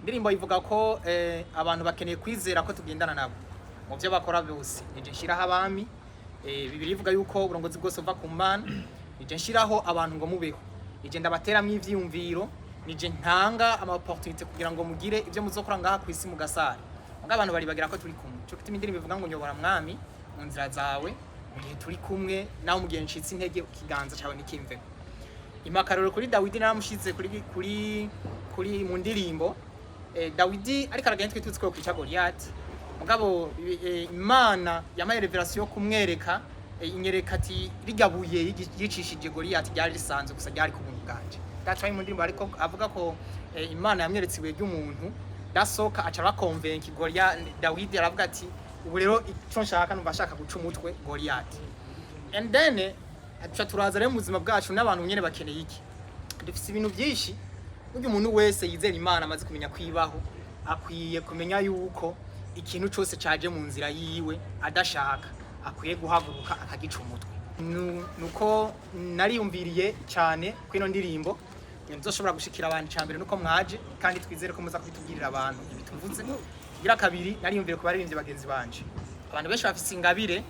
Indirimbo ivuga ko abantu bakeneye kwizera ko tugendana nabo mu byo bakora byose. Nije nshiraho abami. Bibiliya ivuga yuko uburongozi bwose buva ku Mana. Nije nshiraho abantu ngo mubeho, nije ndabateramwo ivyiyumviro, nije ntanga ama opportunité kugira ngo mugire ibyo muzokora ngaha ku isi mugasare. Muga abantu baribagira ko turi kumwe. Cyo gituma indirimbo ivuga ngo nyobora, Mwami, mu nzira zawe, mu gihe turi kumwe nawe, mu gihe ncitse intege, ikiganza cawe nikimveko. Imakarero kuri Dawidi naramushize kuri mu ndirimbo. Dawidi ariko aragenda, twe tuzi ko kwica Goliath, mugabo Imana yamaye révélation yo kumwereka, inyereka ati rirya buye yicishije Goliath ryari risanzwe gusa, ryari ku buntu bwanje. That's why mu ndirimbo ariko avuga ko Imana yamweretse ibuye ry'umuntu dasoka, aca arakonvenka Goliath. Dawidi aravuga ati ubu rero ico nshaka, numva nshaka guca umutwe Goliath. And then tuca turaza rero mu buzima bwacu n'abantu nyene bakeneye iki? Dufise ibintu byinshi. Burya umuntu wese yizera Imana, amaze kumenya kwibaho, akwiye kumenya yuko ikintu cyose caje mu nzira yiwe adashaka, akwiye guhaguruka akagica umutwe. Nuko nariyumviriye cyane kuri ino ndirimbo nzoshobora gushikira abantu. Icambere nuko mwaje, kandi twizere ko muza kubitubwirira abantu ibituvuze. Kigira kabiri, nariyumviriye ku baririmbyi bagenzi banje. Abantu benshi bafise ingabire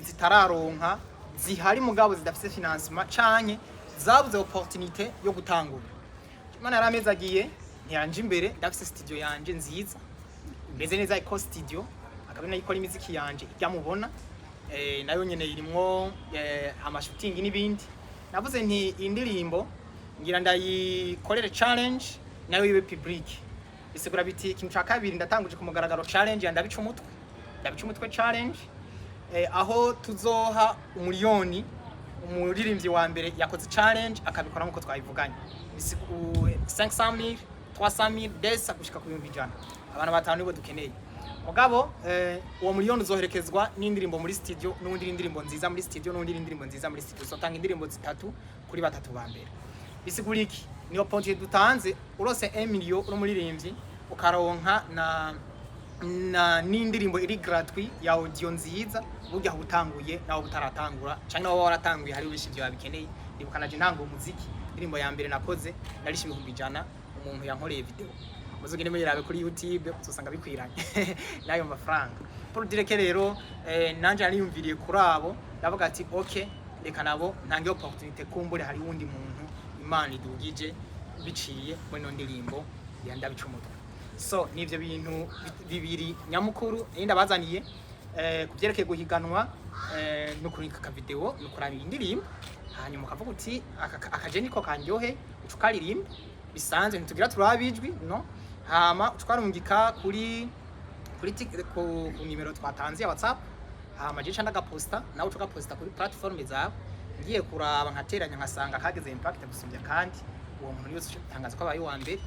zitararonka, zihari mugabo zidafise financement canke zabuze opportunité yo gutangura. Imana yaramezagiye ntiyanje imbere, ndafise studio yanje nziza imeze neza, Eco Studio, akaba ari nayo ikora imiziki yanje ijya mubona. Nayo nyene irimwo ama shooting n'ibindi. Navuze nti iyi ndirimbo ngira ndayikorere challenge, nayo ibe public. Bisigura biti ikintu ca kabiri, ndatanguje ku mugaragaro challenge ya ndabica umutwe, ndabica umutwe challenge, aho tuzoha 1 miliyoni umuririmbyi wa mbere yakoze challenge akabikora nkuko twabivuganye. 500,000, 300,000 desa gushika ku 100,000. Abantu batanu nibo dukeneye. Mugabo uwo miliyoni uzoherekezwa n'indirimbo muri studio, n'undi n'indirimbo nziza muri studio, n'undi n'indirimbo nziza muri studio. Uzotanga indirimbo zitatu kuri batatu ba mbere. Bisigura iki? Ni opportunité dutanze. Urose 1 million uri umuririmbyi, ukaronka na n'indirimbo iri gratuit ya audio nziza, burya aho utanguye nawe utaratangura canke nawe waratanguye, hari benshi ivyo babikeneye. Ndibuka naje ntanga umuziki, indirimbo ya mbere nakoze narishe 100,000 umuntu yankoreye video. Muzogende muyirabe kuri YouTube, uzosanga bikwiranye n'ayo mafaranga. Pour dire que rero nanje nariyumviriye kuri abo, ndavuga ati okay, reka nabo ntange opportunité, kumbure hari wundi muntu Imana idugije biciye muri no ndirimbo ya ndabica umutwe. So nivyo bintu bibiri nyamukuru nari ndabazaniye ku vyerekeye guhiganwa. No kurika aka video, no kuraba indirimbo, hanyuma ukavuga uti akaje niko kanyohe, uca ukaririmba bisanzwe, ntitugira turaba ijwi no hama uca ukarungika kuri ku nimero twatanze ya WhatsApp. Hama je ndagaposta, nawe uca ugaposta kuri platform zawe. Ngiye kuraba nkateranya, nkasanga kageze impact gusumbya, kandi uwo muntu yose utangaza ko abaye uwa mbere.